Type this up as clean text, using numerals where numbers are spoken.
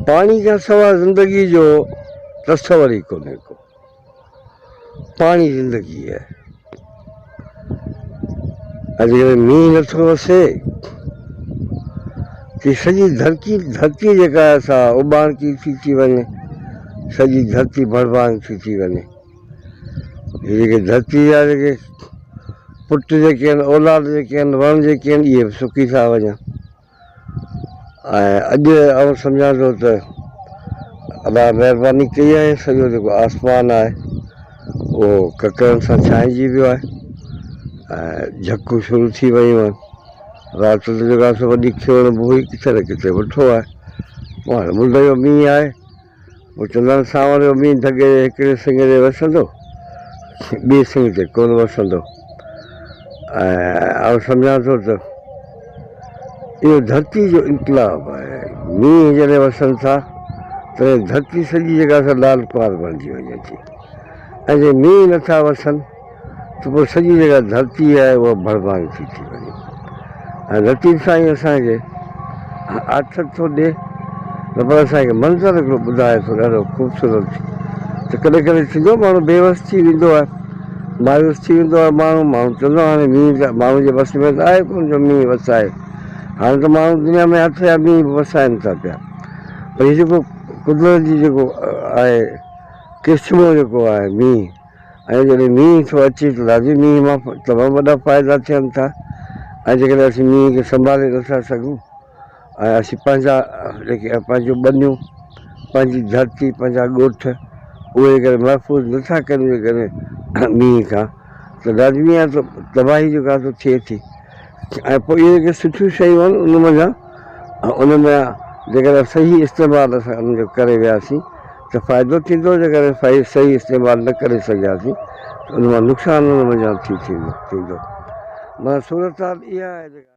پاڻي کان سوا زندگي جو تصور ئي ڪونهي ڪو. پاڻي زندگي آهي. اڄ جيڪڏهن مينهن نٿو وسي ته سڄي ڌرتي ڌرتي جيڪا آهي سا اٻاڻڪي ٿي ٿي وڃي، سڄي ڌرتي ڀڙڀانگ ٿي ٿي وڃي. هي جيڪي ڌرتي جا جيڪي پٽ جيڪي آهن، اولاد جيڪي آهن، وڻ جيڪي آهن، اهي به سڪي ٿا وڃن. ۽ اڄ آئون سمجهان ٿو ته الله مهرباني ڪئي آهي سڄو جيڪو آسمان آهي اهو ڪڪرن سان ڇانئجي ويو آهي ۽ جهڪون شروع ٿي ويون آهن. رات جو جيڪو آهي سو وڏي کيوڻ به هئي ڪٿي نه ڪٿي وٺو آهي. پوء هاڻي مند جو مينهن آهي. پوء چوندا آهن سانوڻ جو مينهن ڍڳي جي هڪڙي سڱ تي وسندو، ٻئي سڱ تي ڪونه وسندو. ۽ آئون سمجهان ٿو ته اهو ڌرتي جو انقلاب آهي. مينهن جڏهن وسن ٿا تڏهن ڌرتي سڄي جيڪا سا لال ڪنوار بڻجي وڃي ٿي ۽ جي مينهن نٿا وسن ته پوء سڄي جيڪا ڌرتي آهي اها ڀڙڀانگ ٿي ٿي وڃي ۽ لطيف سائين اسان کي آٿت ٿو ڏي نه پر اسان کي منظر هڪڙو ٻڌائي ٿو ڏاڍو خوبصورت ته ڪڏهن ڪڏهن ٿيندو ماڻهو بيوس ٿي ويندو آهي مايوس ٿي ويندو آهي ماڻهو ماڻهو چوندو آهي هاڻي مينهن ته ماڻهو جي وس ۾ ته آهي ڪونه جو مينهن وسائي هاڻي ته ماڻهو دنيا ۾ هٿ جا مينهن به وسائن ٿا پيا پر هي جيڪو قدرت جي جيڪو آهي ڪرشمو جيڪو آهي مينهن ۽ جڏهن مينهن ٿو اچي ته دادي مينهن مان تمام وڏا فائدا ٿين ٿا ۽ جيڪڏهن اسين مينهن کي سنڀالي نٿا سگهون ۽ اسين پنهنجا جيڪي پنهنجون ٻنيون پنهنجي ڌرتي پنهنجا ڳوٺ اهي جيڪڏهن محفوظ نٿا ڪريون جيڪڏهن مينهن کان ته دادي مينهن ته تباهي جيڪا سو ٿئي ٿي ۽ پوء اهي جيڪي سٺيون شيون آهن ان منجهان ان ۾ جيڪڏهن صحيح استعمال اسان ان جو ڪري وياسين ته فائدو ٿيندو جيڪڏهن صحيح استعمال نه ڪري سگهياسين ته ان مان نقصان ان منجهان ٿي ٿيندو ٿيندو معنيٰ صورتحال اها آهي جيڪا.